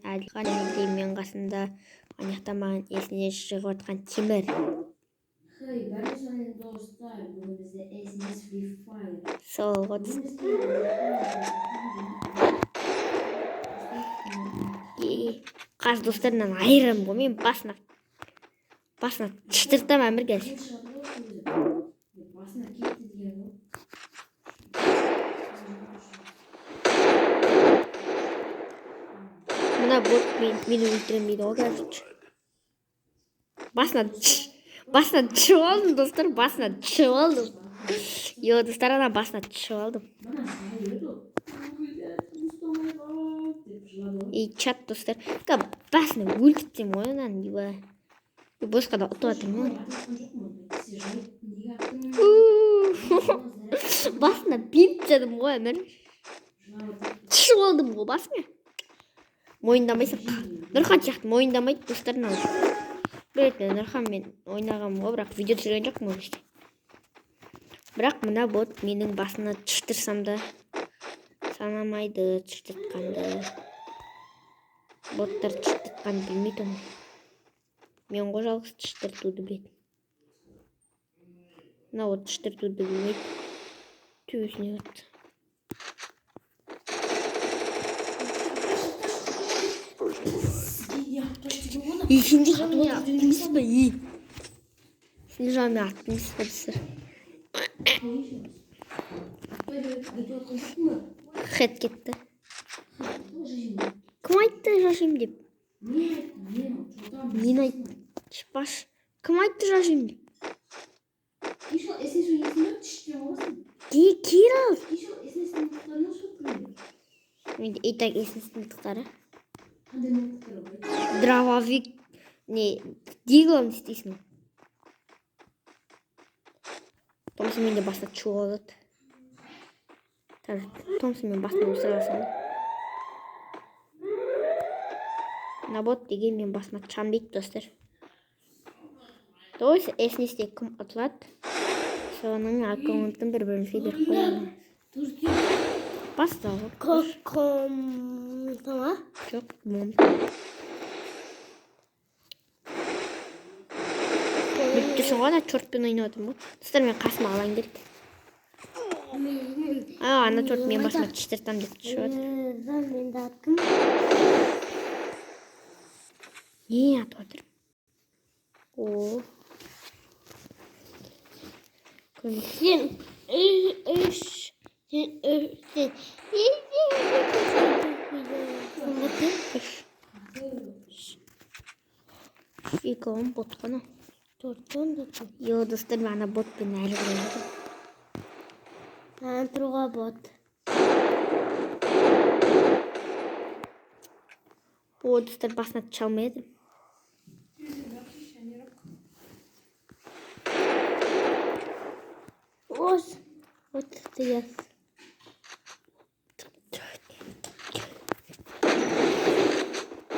Әділхан және мен қасымда ана жақта маған есіне шығып жатқан Темір. Хей, бәріңе сәлем достар. Бүгін бізде SNS Free Fire. Сол ғой. Бүгін бізде Қазір достарымнан айырамын ғой мен басына. Басына тыштыртамын Әмір қазір. Шығады ғой өзі. Басына кетті деген ғой. Мына бот мені өлтіремін дейді ғой қазір. Басына басына тышып алдым достар, басына тышып алдым. Йо, достар, ана басына тышып алдым. Мына жылай берді ғой. Ой, деп жылады ғой. И чат достар. Басына өлтіртсем ғой ананы, еба. Босқа да ұтып жатырмын ғой. Атып жоқпын ғой. Сен жылайды, неге аттың? Басына бинт тастадым ғой Әмір. Тышып алдым ғой басына. Мойындамайсың. Нұрхан сияқты мойындамайды достар мынау. Білетін Нұрханмен ойнағанмын ғой, бірақ видео түсірген жоқпын ол кезде. Бірақ мына бот менің басына тыштырсам да санамайды тыштыртқанды. Боттар тыштыртқанды білмейді оны. Мен ғой жалғыз тыштыртуды білетін. Мына бот тыштыртуды білмейді. Төбесіне батты. Сен де жағымен аттыңыз ба? Сен де жағымен аттыңыз ба достар? Хет кетті. Кім айтты жашимын деп? Мен айттым. Шпаш. Кім айтты жашимын деп? Кирилл. Менде и так есімсіз мылтықтары. Дробовик не диглом істейсің. Томсонмен де басына чуға алады. Томсонмен басына өсіре алсам. Мына бот деген мен басыма чам дейді достар. То есть есіне кім ұтылады, соның аккаунтын бір-бірімізге беріп қоямыз. Баста ғой. Жоқ, мом. Біліп тұрсың ғой, ана чортпен ойнап отырмын ғой. Достар, мен қасыма алаң керек. А, ана чорт мен басыма тыштыртам деп түсіп жатыр. Не атып жатыр? О. Сен үш, сен үш, сен Үш. Екі он бот қана. Төрттен де төрт. Йо, достар, мен ана ботпен әлі ойнап жатырмын. Ана тұруға бот. О, достар, басына чалмай едім. Ос, 38.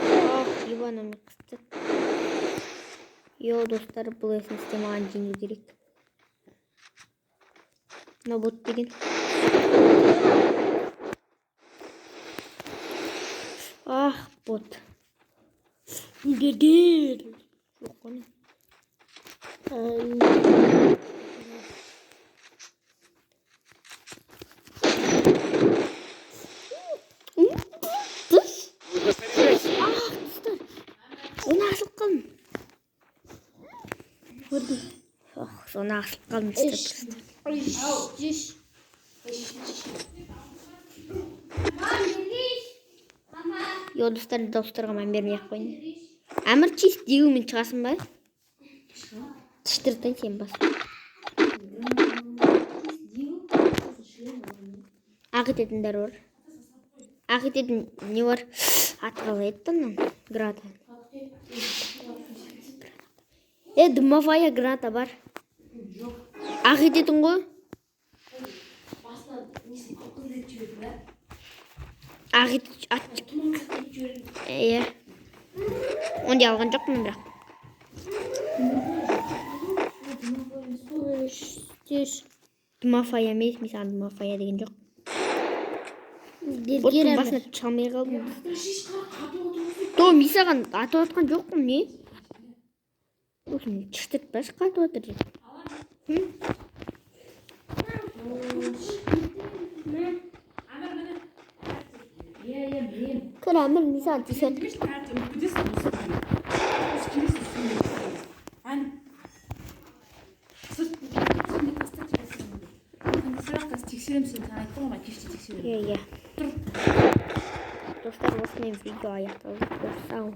Ах, ебана мен қысты. Йо, достар, бұл есімізде маған жеңу керек. Мына бот деген. Ах, бот. Бергер. Жоқ қой. Дұрыс. Ах, достар. Оны асылып қалдым. Көрдім. Ох, соны асылып қалдым достар. Үш. Йо, достар, дауыстарға мән бермей ақ қояйын. Әмір чист дегенмен шығасың ба? Тыштыртайын сен басын. Ақ ететіндер бар. Ақ ететін не бар? Аты қалай еді анау? Граната. Дымовая граната бар. Ақ ететін ғой. Ақ ет, ат. Иә. Ондай алған жоқпын бірақ. Үш, үш. Дымовая емес, мен саған дымовая деген жоқ. Бергер Боттың Әмір. басына чалмай қалдым. То, мен саған атып жатқан жоқпын, не? Осыны тіштіртпеші, қатып жатыр деп. Хм? Әмір, міне. Иә, білемін. Кір, Әмір, мен саған тиісіп жатырмын. Келмеші, таңертең ұмытып кетесің осы күні. Осы келесің, үстіңде тастаймыз. Әне. Сырт үстіңде таста телефоныңды. Қандай сабақ, қазір тексеремін сені, саған айттым ғой, кеште тексеремін. Иә. Тұр. Достар, осымен видео аяқталды. Сау.